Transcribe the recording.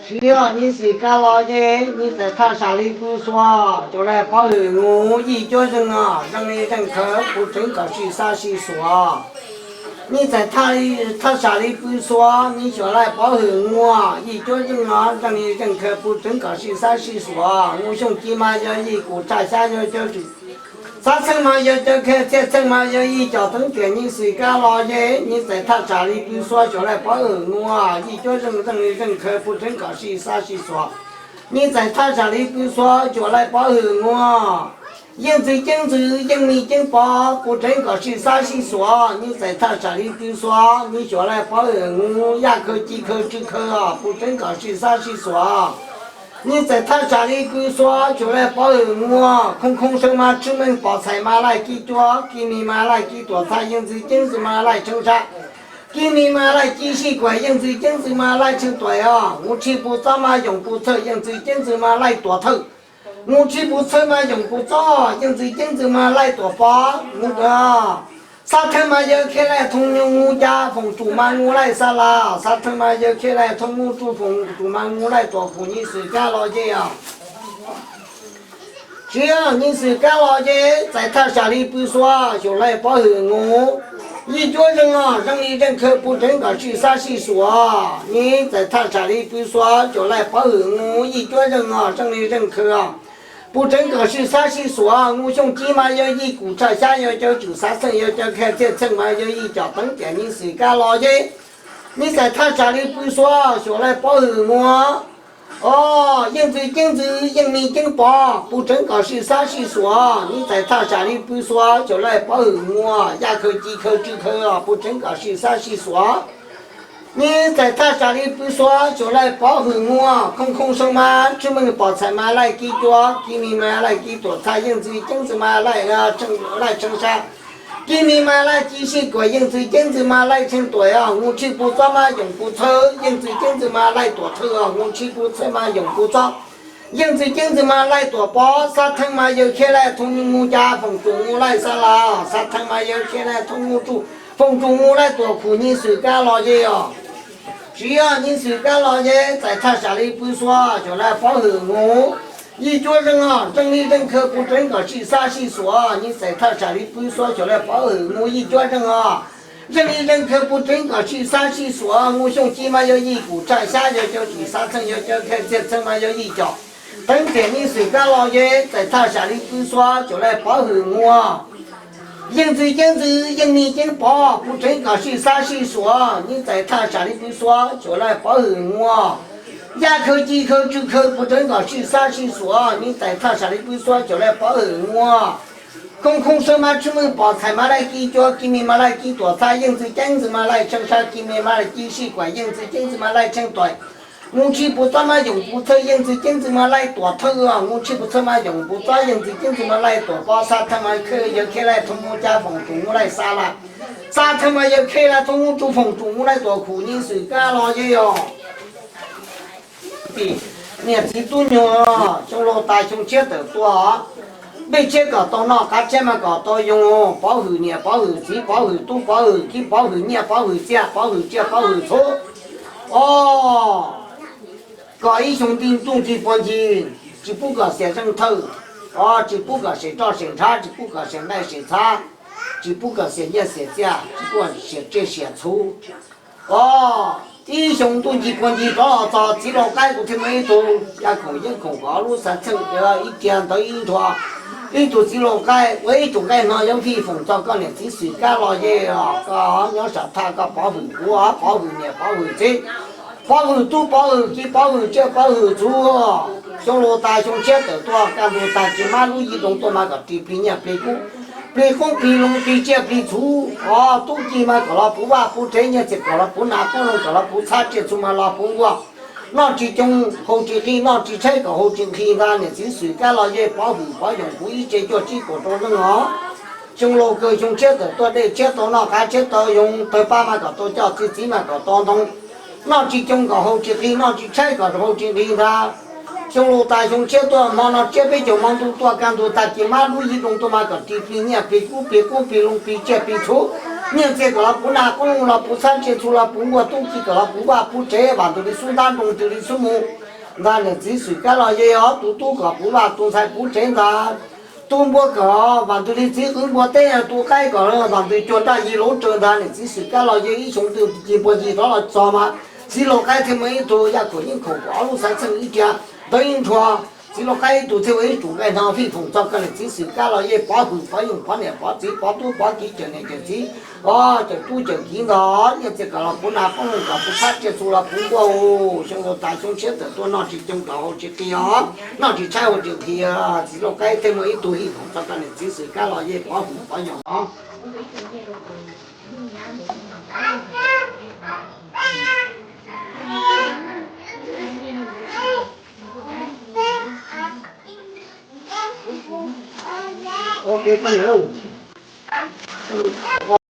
Tsis yog nyiv xwm kab los ces nyiv txawm thaj sam li pw xuas, xyov lawv pov hwm nus yij cuab zeeg os, zeeg li zeeg khaws puv tseev kom sij xab sij xuas. Nyiv txawm thaj sam li pw xuas, nyiv xyov lawv pov hwm nus yij cuab zeeg os, zeeg li zeeg khaws puv tseev kom sij xab sij xuas. Nus xyooj ci mas yog yij kum tshaj xyab yog cawv tswm, xab txheej mas yog cawv khaws, txhiaj txheej mas yog yij com teeb tiam nyiv xwm kab los ces nyiv txawm thaj sam li pw xuas, xyov lawv pov hwm nus yij cuab zeeg, zeeg li zeeg khaws puv tseev kom sij xab sij xuas. Nyiv txawm thaj sam li pw xuas, xyov lawv pov hwm nus yeej ntxwv ceeb ntxwv, yeej mi ceeb pov, puv tseev kom sij xab sij xuas. Nyiv txawm thaj sam li pw xuas, nyiv xyov lawv pov hwm nus yaj khaws ci khaws tsw khaws os, puv tseev kom sij xab sij xuas. Nyiv txawm thaj sam li pw xuas, xyov lawv pov hwm nus khoo khoo saw mas tsw meej, pom txhais mas laij ci cuab, ci mi mas laij ci tuam txhab, yeej ntxwv ceeb ntxwv mas laij tshee sab, ci mi mas laij ci sij kuam, yeej ntxwv ceeb ntxwv mas laij tshee tuam os. Nus tshij puv txob mas yoom puv txhawj, yeej ntxwv ceeb ntxwv mas laij tuam thawj. Nus tshij puv txhawj mas yoom puv txob, yeej ntxwv ceeb ntxwv mas laij tuam pov. Nus xab theej mas yog khiav laij thoob nus cas, foom tsum mas nus laij xa las. Xab theej mas yog khiav laij thoob nus tsuj, foom tsum mas nus laij tuam khum nyiv xwm kab los ces os. Tsis yog nyiv xwm kab los ces txawm thaj sam li pw xuas, xyov lawv pov hwm nus yij cuab zeeg os, zeeg li zeeg khaws puv tseev kom sij xab sij xuas. Nyiv txawm thaj sam li pw xuas, xyov lawv pov hwm nus yij cuab zeeg os, zeeg li zeeg khaws puv tseev kom sij xab sij xuas. Nus xyooj ci mas yog yij kum tshaj xyab yog cawv tswm, xab txheej yog cawv khaws, txhiaj txheej mas yog yij com teeb tiam nyiv xwm kab los ces nyiv txawm thaj sam li pw xuas, xyov lawv pov hwm nus os yeej ntxwv ceeb ntxwv, yeej mi ceeb pov, puv tseev kom sij xab sij xuas. Nyiv txawm thaj sam li pw xuas, xyov lawv pov hwm nus yaj khaws ci khaws tsw khaws os, puv tseev kom sij xab sij xuas. Nyiv txawm thaj sam li pw xuas, xyov lawv pov hwm nus khoo khoo saw mas tsw meej, pom txhais mas laij ci cuab, ci mi mas laij ci tuam txhab, yeej ntxwv ceeb ntxwv mas laij tshee sab, ci mi mas laij ci sij kuam, yeej ntxwv ceeb ntxwv mas laij tshee tuam os. Nus tshij puv txob mas yoom puv txhawj, yeej ntxwv ceeb ntxwv mas laij tuam thawj os. Nus tshij puv txhawj mas yoom puv txob, yeej ntxwv ceeb ntxwv mas laij tuam pov. Xab theej mas yog khiav laij thoob nus cas, foom tsum nus laij xa las. Xab theej mas yog khiav laij thoob nus tsuj, foom tsum nus laij tuam khum nyiv xwm kab los ces os. Tsis yog nyiv xwm kab los ces txawm thaj sam li pw xuas, xyov lawv pov hwm nus yij cuab zeeg os, zeeg li zeeg khaws puv tseev kom sij xab sij xuas. Nyiv txawm thaj sam li pw xuas, xyov lawv pov hwm nus yij cuab zeeg os, zeeg li zeeg khaws puv tseev kom sij xab sij xuas. Nus xyooj ci mas yog yij kum tshaj xyab yog cawv tswm, xab txheej yog cawv khaws, txhiaj txheej mas yog yij com teeb tiam nyiv xwm kab los ces txawm thaj sam li pw xuas, xyov lawv pov hwm nus yeej ntxwv ceeb ntxwv, yeej mi ceeb pov, puv tseev kom sij xab sij xuas. Nyiv txawm thaj sam li pw xuas, xyov lawv pov hwm nus yaj khaws ci khaws tsw khaws, puv tseev kom sij xab sij xuas. Nyiv txawm thaj sam li pw xuas, xyov lawv pov hwm nus khoo khoo saw mas tsw meej, pom txhais mas laij ci cuab, ci mi mas laij ci tuam txhab, yeej ntxwv ceeb ntxwv mas laij tshee sab, ci mi mas laij ci sij kuam, yeej ntxwv ceeb ntxwv mas laij tshee tuam. Nus tshij puv txob mas yoom puv txhawj, yeej ntxwv ceeb ntxwv mas laij tuam thawj os. Nus tshij puv txhawj mas yoom puv txob, yeej ntxwv ceeb ntxwv mas laij tuam pov. Xab theej mas yog khiav laij thoob nus cas, foom tsum nus laij xa las. Xab theej mas yog khiav laij thoob nus tsuj, foom tsum nus laij tuam khum nyiv xwm kab los ces os. Niam txiv tub nyuag, xyoo laus tas xyoo tshiab tawm tuaj, nplej tshiab kom tau noj, qav tshiab mas kom tau yoo, pov hwm niam pov hwm txiv, pov hwm tub pov hwm kiv, pov hwm nyiaj pov hwm txiaj, pov hwm tsiaj pov hwm txhu. Os, kom ib xyoo nti ntuj nti puag ncig, tsis pub kom xiam zeej thawj, os, tsis pub kom seem roj seem nrhab, tsis pub kom seem nqaij seem txhab, tsis pub kom xiam nyiaj xiam txiaj, tsis pub xiam tsiaj xiam txhu. Os, ib xyoo ntuj nti puag ncig rov los txog txiv laus qaib, kuv thiaj muaj ib tug yaj khoom yeeb khoom kom lub xav txheej ib tiag ntawd ib nrho. Ib tug txiv laus qaib ua ib tug nqaij hno yob fij foom txog koj niam txiv xwm kab los ces os, koj nyob sam thaj koj pov hwm kuv, pov hwm niam pov hwm txiv, pov hwm tub pov hwm kiv, pov hwm tsiaj pov hwm txhu. Xyoo laus tas xyoo tshiab tawm tuaj, kaj ntug tag kis mab lub yij doo tuaj mas kom ris plig nyiaj plig kub, plig qoob plig loo plig tsiaj plig txhu. Os, tub ci mas kom los puv vaj puv tsev, nyiaj txiag kom los puv nas, qoob loo kom los puv txhab, tsiaj txhu mas los puv nkuaj. Noj tsis coo haus tsis qi, noj tsis tshaib kom haus tsis nqhis ntag. Niam txiv xwm kab los ces pov hwm pov yoom kuv ib tse cuaj tsib puas rau leej os. Xyoo laus kawg xyoo tshiab tawm tuaj, dej tshiab tau noj, qav tshiab tau yoo, tawg pab mas kom tau coj, txiv txiv mas kom tau ntoo. Noj tsis coo kom haus tsis qi, noj tsis tshaib kom haus tsis nqhis ntag. Xyoo laus tas xyoo tshiab tuaj, hmo no tsiab peb caug hmo ntuj tuaj, kaj ntug tag kis mab lub yij doo tuaj mas kom ris plig nyiaj plig kub, plig qoob plig loo plig tsiaj plig txhu. Nyiaj txiag kom los puv nas, qoob loo los puv txhab, tsiaj txhu los puv nkuaj, tub ki kom los puv vaj puv tsev, vam ntws li xub ntab, nroo ntws li xub mu. Ntag niam txiv Xwm Kab Los Yej, ob tug tub kom puv vaj puv ntxhais puv tsev ntag. Tub npua kom vam ntws li txiv qwv npua teb, tub qaib kom vam ntws cuag nraj yig lub tsaws ntag niam txiv Xwm Kab Los Yej. Ib xyoo twg ci npua yig rov los txog mas txiv lau qaib thiaj muaj ib tug yaj khaum yeeb khaum, ob lub xaiv txheej ib tiag ntawd ib nrhuag. Txiv lau qaib ib tug thiaj ua ib tsoom nqaij no fij foom txog koj niam txiv Xwm Kab Los Yej, pov hwm pov yoog, pov niam pov txiv, pov tub pov kiv, cawm niam cawm txiv, o, cawm tub cawm kiv ntag. Nyiaj txiag kom los puv nas, qoob loo kom puv txhab, tsiaj txhu los puv nkuaj. Xyoo laus tas xyoo tshiab tawm tuaj, noj tsis coo tau haus tsis qi os, noj tsis tshaib haus tsis qhi. Txiv lau qaib thiaj muaj ib tug fij foom txog koj niam txiv Xwm Kab Los Yej, pov hwm pov yoog os.